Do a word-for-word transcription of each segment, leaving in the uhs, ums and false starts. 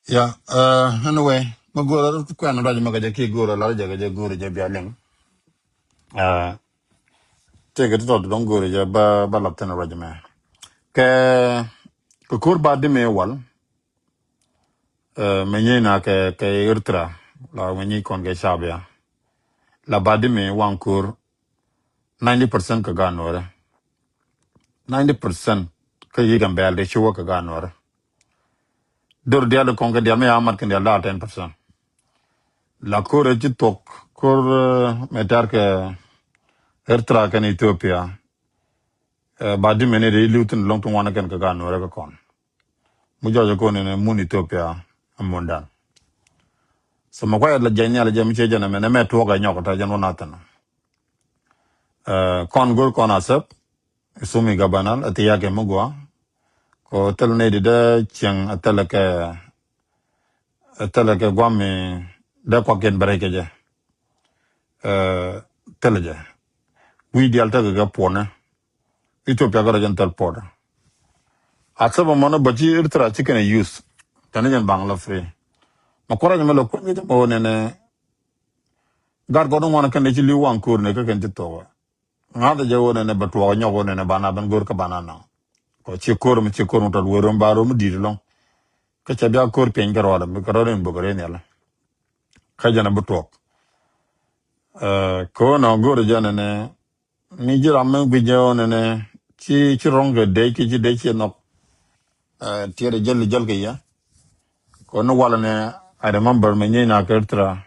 Ya, uh, anyway, ma go̱o̱r kuɛn ruac ma kɛ jɛ ki go̱o̱r la jɛ kɛ jɛ go̱o̱r jɛ bia liŋ. Uh, tëëkɛ ti tɔt dɔŋ go̱o̱r jɛ ba ba la thin ruac mɛ. Kɛ kɛ ko̱r ba di mi wal. Uh, mɛ nyɛ na kɛ kɛ Eritrea la mɛ nyɛ kɔn kɛ shabia. La ba di mi waŋ ko̱r ninety percent kɛ ga nuɔrɛ. Ninety percent kä yi Gambɛl de ci wä kɛ ga nuɔrɛ. Dor dial kɔn kɛ dial mi ya mat kɛ dial da ten percent. La ko̱r ci thok ko̱r, eh, mɛ tar kɛ Eritrea kɛn Ethiopia. Eh, ba di mɛ ni de ilu tin lɔŋ tin wanɛ kɛn kɛ ga nuɔrɛ kɛ kɔn. Mu jɔjɛ kɔn ni mun Ethiopia a mun dan. So mɛ kuayɛ la jɛ ni ala jɛ mi cɛ jɛ na mɛ nɛ mɛ tuɔk a nyɔk ta jɛ ni wä na thin. Eh, kɔn go̱r kɔn a sɛp. Sumi gabanal a thiak kɛ mi gua. Ko thil ni di dee cieŋ a thil kɛ a thil kɛ guam mi dee kuak kɛn bɛrɛ kɛ jɛ. Eh, thil jɛ. Wi̱i̱ dial tekɛ kɛ puɔnɛ. Ethiopia kɛ rɔ jɛn thil puɔdɛ. A sɛp mɔnɛ bä ci Eritrea ci kɛn a use. Tɛn jɛn baŋ la free. Ma kuɔrɛ jɛ mɛ lɛ kuɛn kɛ jɛ mɛ wä nɛnɛ. Gat gɔt ŋuan kɛn dee ci li̱w waŋ ko̱r ni kä kɛn ci thok. Ŋa̱th jɛ wä nɛnɛ bɛ tuɔɔk nyɔk wä nɛnɛ bana ben go̱r kä bana naŋ. Kɔ ci ko̱r mi ci ko̱r mi tɔt wä rom ba rom di̱i̱t lɔŋ. Kä cɛ bia ko̱r piɛny kä rɔɔdɛ mi kä rɔɔdɛ in bök rɛy nhial. Kä jɛn a bi tuɔɔk. Eh, kɛ wä nɔ go̱r jɛ nɛnɛ mi ji̱ ram mi guic jɛ wä nɛnɛ ci ci rɔŋ kɛ dec ki ci dec ci nhɔk. Eh, tiɛt jɛl jɛl kɛ yɛ. Kɔ ni walɛ nɛ I remember mi nyɛy na kɛ Eritrea.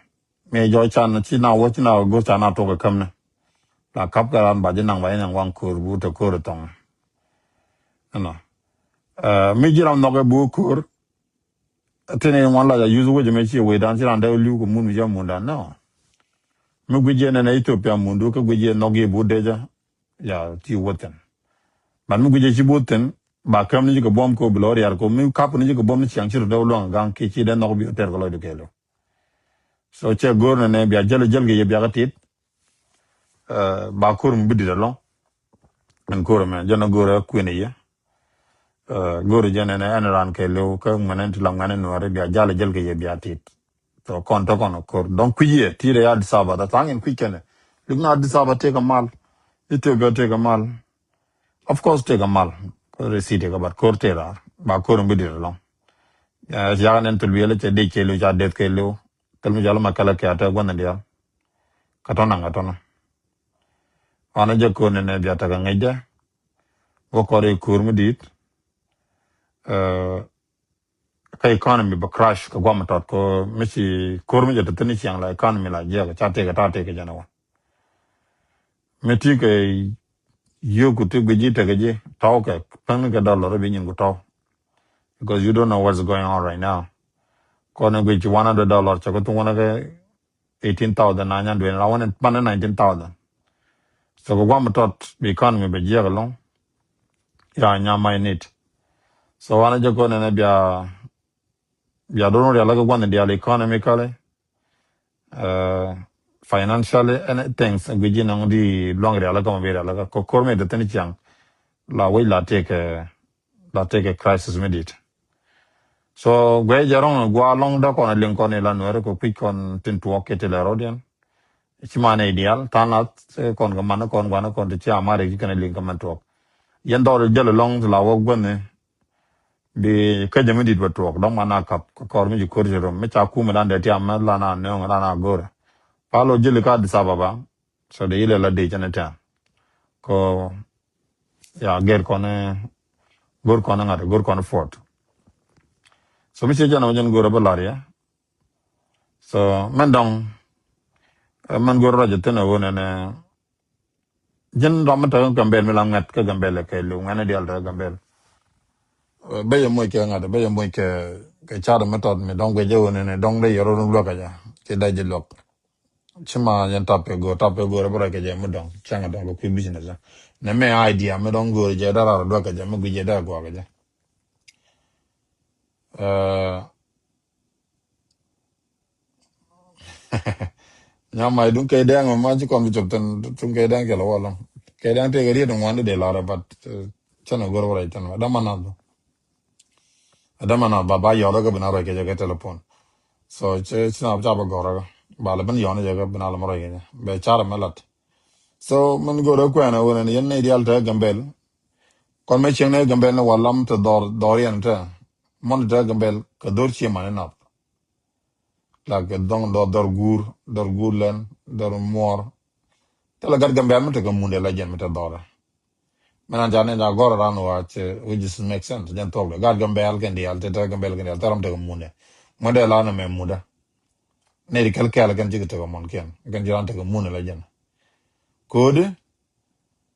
Mi jɔ can ci na wä ci na wä go̱r can na tuɔk kɛ käm ni. La kap kɛ ran ba ji̱ naŋ ba ji̱ naŋ waŋ ko̱r bu te ko̱r thɔŋ. Ɛnɔ. Eh, mi ji̱ ram nhɔk ɛ bu ko̱r. Tini ŋuan la ja yuth wecä mi ci wecdan ci ran dee li̱w kɛ mun mi jɛ mundan nɔ. Mi guic jɛ nɛn Ethiopia mundu kä guic jɛ nhɔk yɛ bu dee jɛ. Ya ti wä thin. Ban mi guic jɛ ci bu thin ba käm ni ci kɛ buɔm ko bi lɔ riar ko mi kap ni ci kɛ buɔm ni ciaŋ ci ru dee luɔŋ gaŋ ki ci dee nhɔk bi tɛr kɛ lɔcdu kɛɛlu. So cɛ go̱o̱r nɛnɛ bia jäl jäl kɛ yɛ bia kä tit. Eh, ba ko̱r mi bi dit alɔŋ. Ɛn ko̱r mɛ jɛn a go̱o̱r ɛ kuën yɛ. Eh, go̱o̱r jɛn ɛn ɛn ran kɛ liw kä ŋuɛn ɛn ti la ŋuɛn ɛn nuɔri bia jäl jäl kɛ yɛ bia tit. So kɔn tɔ kɔn ko̱r dɔŋ kui̱ yɛ ti rɛ ya Addis Ababa tha thaŋ in kui̱ kɛnɛ. Lik na Addis Ababa tëëk a mal. Ethiopia tëëk a mal. Of course tëëk a mal. Ko̱r ɛ city kä bat ko̱r tëëk raar ba ko̱r mi bi dit alɔŋ. Eh, yakä nɛn thil wiɛl cɛ dec kɛ liw ca deth kɛ liw. Thil mi jɔl ma kɛlɛ kɛ atɛ gua̱n diaal. Ka tɔnä ka tɔnä. Ɣɔn a jɛ ko̱r ni nɛ bia tekɛ ŋäcdɛ. Wä kɔr i̱ ko̱r mi di̱i̱t. Eh, kä economy bɛ crash kɛ guam tɔt kɛ mi ci ko̱r mi jɛ te thi̱n ciaŋ la economy la jiɛk ca tëëkɛ ta tëëkɛ jɛn ɛ wä. Mi ti kɛ yio̱o̱ku ti guic ji̱ tekɛ ji̱ tɔ̱w kɛ päŋni kɛ dollar bi nyin ku tɔ̱w. Because you don't know what's going on right now. Kɔn in guic ci one hundred dollar cɛ ku thuŋ wänä kɛ eighteen thousand na nyan dueen la wänä banɛ nineteen thousand. So kɛ guam tɔt bi economy bɛ jiɛk alɔŋ. Ya nya my need. So wanɛ jɛ kɔn in bia bia do̱r rial kɛ gua̱n dial economically. Uh, financially, anything, guic ji̱ nɔŋ di luaŋ rial kä ma bi rial kä kɔ ko̱r mi te thi̱n ciaŋ. La wec la tëëkɛ, la tëëkɛ crisis mi dit. So guɛ jɛ rɔŋ gua lɔŋ da kɔn a liŋ kɔn ila nuɛri kɔ kui̱ kɔn tin tuɔk kɛ ti lɛ rɔdiɛn. Ci man ɛ dial than ath kɔn kɛ man kɔn guan kɔn ti ci amari ki kɛn a liŋ kɛ man tuɔk. Yɛn dhɔr jäl lɔŋ ti la wä guäni. Bi kä jɛ mi dit bɛ tuɔk dɔŋ man a kap kɛ kɔr mi ci ko̱r ci rom mi ca kumɛ dan dee tiam mɛ lan a nööŋ lan a go̱rɛ. Pa lo jeli ka Addis Ababa. So de ilɛ la dee cɛn tɛn kɔ ya gɛr kɔn go̱r kɔn ŋa̱t go̱r kɔn fort. So mi ci jɛn a wä jɛn go̱rɛ bä lar yɛ. So mɛn dɔŋ mɛn go̱r rɔc thin a wä nɛnɛ. Ji̱n ram mi tɔ̱ Gambɛl mi la ŋuɛt kä Gambɛl kɛ liw ŋuɛn dial tɔ̱ Gambɛl. Bä yɛ moc kɛ ŋa̱t bä yɛ moc kɛ kɛ car mi tɔt mi dɔŋ guic jɛ wä ni ni dɔŋ dee yɛ rot luäk kɛ jɛ ci dee ji̱ luäk. Ci ma yɛn tap pɛ go̱o̱r tap pɛ go̱o̱r bä rɔc kɛ jɛ mi dɔŋ cäŋ dɔŋ kɛ kui̱ business. Nɛ mɛ idea mi dɔŋ go̱o̱r jɛ dee rar luäk kɛ jɛ mi guic jɛ dee guak kɛ jɛ. Nyama iduŋ kɛ dɛŋ ma ci kɔn bi cop thin tuŋ kɛ dɛŋ kɛ lɔ wala kɛ dɛŋ tëë kɛ riet ŋuan di dee lara but cɛn a gor wala cɛn a dama na do. Ɛ dämɛ na ba ba yɔt kä bi na ruac kɛ jɛ kɛ telephone. So ci ci na ca bä gɔr kä ba lɛ ben yɔn jɛ kä bi na lɛ mɛ ruac kɛ jɛ bɛ car mɛ lat. So min go̱r ɛ kuɛn ɛ wen ni yɛn ni dial te Gambel. Kɔn mɛ cieŋ ni Gambel ni walam te dhɔr dhɔr yɛn te. Mɔn te Gambel kɛ dhor cie mani nap. Lak kɛ dhɔŋ dhɔr dhɔr guur dhɔr guur lɛn dhɔr muɔr. Te la gat Gambel mi te kɛ mundɛ la jɛn mi te dhɔr. Mɛ nan ca ni ca gɔr ran wa ce which is make sense jɛn thok de gat Gambel kɛn dial te te Gambel kɛn dial te ram te kɛ mundɛ. Mundɛ la ni mɛ mundɛ. Ni di kɛl kɛl kɛn ci kɛ te kɛ mɔn kɛn kɛn ci ran te kɛ mundɛ la jɛn. Kodi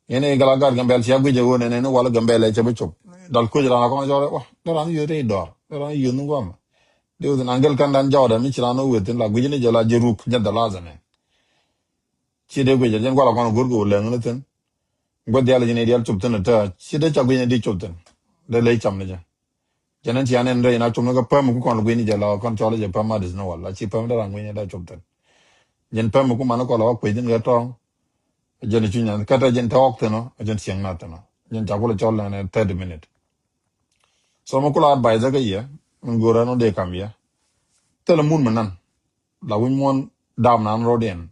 yɛn i̱ gala gat Gambel cia guic ɛ ɣöö nɛnɛ ni wal Gambel ɛ cɛ bi cop. Dal kuec ran a kɔn jɔrɛ wa dee ran yueth i̱ dɔr dee ran yueth ni guam. Dee within angel kan dan jɔɔdɛ mi ci ran wethin la guic ni jɛ la jɛ ruk jɛ dalath ɛnɛ. Ci dee guic ɛ jɛn gual a kɔn go̱r kɛ wä lɛŋ ni thin. Guɛ dial ji̱ ni dial cop thin ɛ tɛ ci dee ca guic ni di cop thin. Dee ley cam ni jɛ. Jɛn in tian in rɛy na cum ni kä päm ku kɔn guini jɛ la kɔn cɔl jɛ päm adis ni wal a ci päm dee ran guini dee cop thin. Jɛn päm ku man kɔl a wä kuec thin kɛ tɔŋ. Jɛn cuny an kɛtɛ jɛn te ɔk thin ɔ jɛn cieŋ na thin ɔ jɛn ca kulɛ cɔl nɛ thirty minute. So mi kula advice kä yɛ min go̱o̱r ɛn ɔ dee kam yɛ. Thilɛ mun mi nan la wi̱ny muɔn dam nan rɔdiɛn.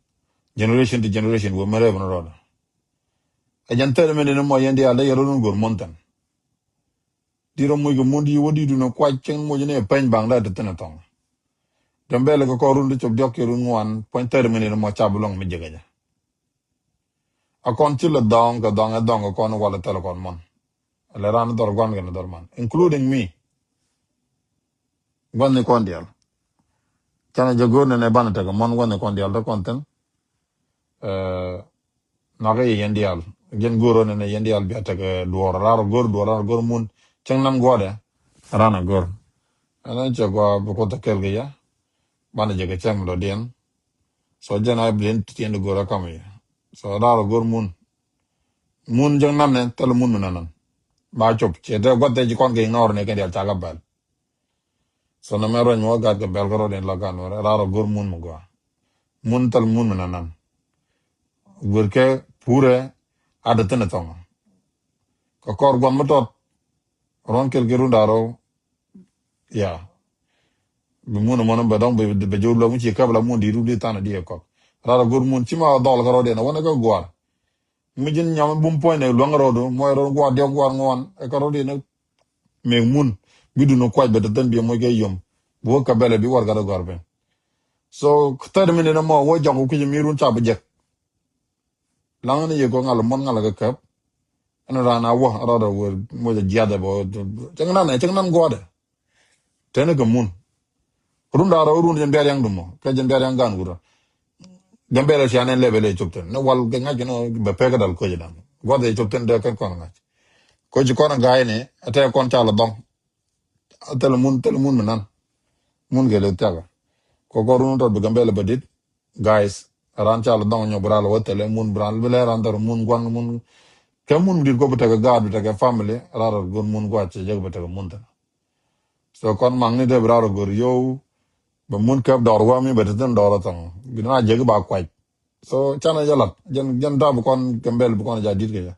Generation to generation wä mi rɛp ni rɔd. Ɛ jɛn thirty minute ni mɔ yɛn diaal dee yɛ rɔd ni go̱o̱r muɔn thin. Di rɔ muc kɛ mun di wä di dun ɛ kuac cieŋ muc ni ɛ peny baŋ da ti thin ɛ thɔŋ. Gambel kɛ kɔn run ti cop diɔk kɛ run ŋuan puɔ̱ny thirty minute mɔ cap bi luɔŋ mi jek ɛ jɛ. A kɔn ci lɛ dhɔŋ kɛ dhɔŋ ɛ dhɔŋ kɛ kɔn wal ɛ thɛl kɔn mɔn. Lɛ ran dhɔr guan kɛn dhɔr man including me. Guan ni kɔn dial. Canɛ jɛ go̱o̱r nɛnɛ banɛ tekɛ mɔn guan ni kɔn dial te kɔn thin. Ɛ, nakä yɛ yɛn diaal. Jɛn go̱o̱r ɔ nɛnɛ yɛn diaal bia tekɛ duɔɔr rar ɔ go̱o̱r duɔɔr rar ɔ go̱o̱r mun. Cäŋ nan guɔdɛ ran ɔ go̱o̱r. Ɛn ɛn cɛ gua bi kuoth ɔ kɛl kɛ yɛ. Banɛ jɛ kɛ cɛŋ dɔ diɛn. So jɛn a bi tiɛn di go̱o̱r ɔ kam yɛ. So rar ɔ go̱o̱r mun. Mun cäŋ nan nɛ thɛl mun mi nan nan. Ba cop cɛ te guath te ci kɔn kɛ ignore nɛ kɛn diaal ca kɛ bɛl. So nɛ mɛ ruany mɔ gat kɛ bɛl kä rɔd in la gan wɛrɛ rar ɔ go̱r mun mi gɔaa. Mun thal mun mi nanan. Guer kɛ purɛ a dee thin ɛ thɔŋ. Kɛ kɔr guam mi tɔt. Ruɔn kel ki run darɔ. Ya. Bi mun mɔn bɛ dɔŋ bɛ jɛ wulɔ mi ci kɛp la mun di run di than di ɛ kɔk. Rar ɔ go̱r mun ci ma dhɔl kä rɔd in a wänɛ kä guar. Mi ji̱n nyam bum puɔ̱ny nɛ luäŋ rɔɔdu muɔc rɔɔdu gua̱a̱r diɔ̱k gua̱a̱r ŋuan ɛ kä rɔɔdu inä. Mɛk mun bi dun kuac bɛ te thɛn bi muɔc kɛ yom. Bi wä kɛ bɛlɛ bi warɛgak dee gɔ̱a̱r piny. So thirty minute ɛmɔ wä jɔk kui̱c mi run ca bi jek. Laŋ ni yɛ kɔ ŋal muɔ̱n ŋal kɛ käp. Ɛn raan a wä rɔɔdu wä muɔc a jiath ɛ bä. Cäŋ nan ɛ cäŋ nan gua̱a̱dɛ. Teni kɛ mun. Run da̱rä run jɛn biar yaŋ dumɔ kɛ jɛn biar yaŋ gan wurä. Gambel cia nɛn lɛbɛ lɛ cop thin ni wal kɛ ŋa̱c kɛ nɔ bɛ pek kɛ dal koc dan guath yɛ cop thin dee kɛn kɔn ŋa̱c. Koc kɔn ga̱a̱c ni a tɛk kɔn ca lɛ dhɔŋ. A thil mun thil mun mi nan. Mun kɛ lɛ thiakä. Kɔ kɔ run tɔt bi Gambel bɛ dit. Guys, ran ca lɛ dhɔŋ nyɔ bi ral wä thilɛ mun bi ral bi lɛ ran dhɔr mun guan mun. Kɛ mun mi dit kɔ bi tekɛ gaat bi tekɛ family ral rɔ gon mun guac cɛ jek bi tekɛ mun thilɛ. So kɔn maŋni dee bi ral rɔ gor yow. Bɛ mun kɛp dɔr wä mi bɛ ti thin dɔr thɔŋ bi na jek ba kuac. So canɛ jɛ lat jɛn jɛn da bi kɔn Gambel bi kɔn ja dit kɛ jɛ.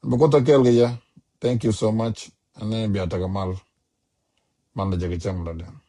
Bi kɔ thɛ kɛɛl kɛ jɛ. Thank you so much. Ɛn bia tekɛ mal. Man la jek cɛm la den.